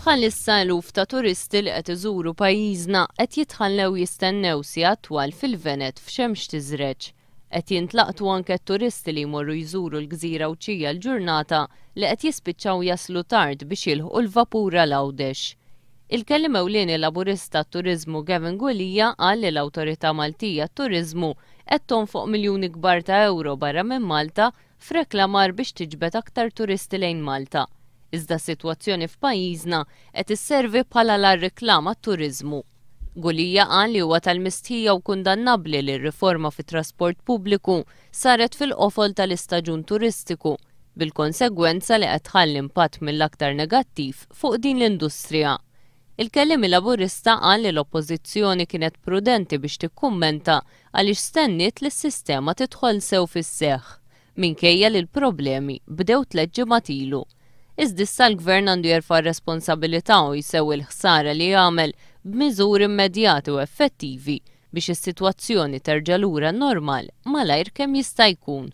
Bħalissa eluf ta' turisti li qed iżuru pajjiżna qed jitħallew jistennew sigħat twal fil-venet f'xemx tiżreġ. Qed jintlaqtu anke t-turisti li jmorru jżuru l-gżira Għawdxija l-ġurnata li qed jispiċċaw jaslu tard biex jilħqu l-vapur għal Għawdex. Il-Kelliem Ewlieni Laburista għat-Turiżmu Gavin Gulia qal li l-Awtorità Maltija għat-Turiżmu qed tonfoq miljuni kbar ta' ewro barra minn Malta f'reklamar biex tiġbed aktar turisti lejn Malta. Iżda s-sitwazzjoni f'pajjiżna qed isservi bħala l-agħar reklam għat-turiżmu. Gulia qal li huwa tal-mistħija u kundannabbli li r-riforma fit-trasport pubbliku saret fil-qofol tal-istaġun turistiku, bil-konsegwenza li qed tħalli impatt mill-aktar negattiv fuq din l-industrija. Il-Kelliemi Laburista qal li l-Oppożizzjoni kienet prudenti biex tikkummenta għaliex stenniet li s-sistema tidħol sew fis-seħħ, minkejja li l-problemi bdew tlett ġimgħat ilu. Iżda issa l-Gvern għandu jerfa' r-responsabilità u jsewwi l-ħsara li għamel b'miżuri immedjati u effettivi biex is-sitwazzjoni terġa' lura n-normal malajr kemm jista' jkun.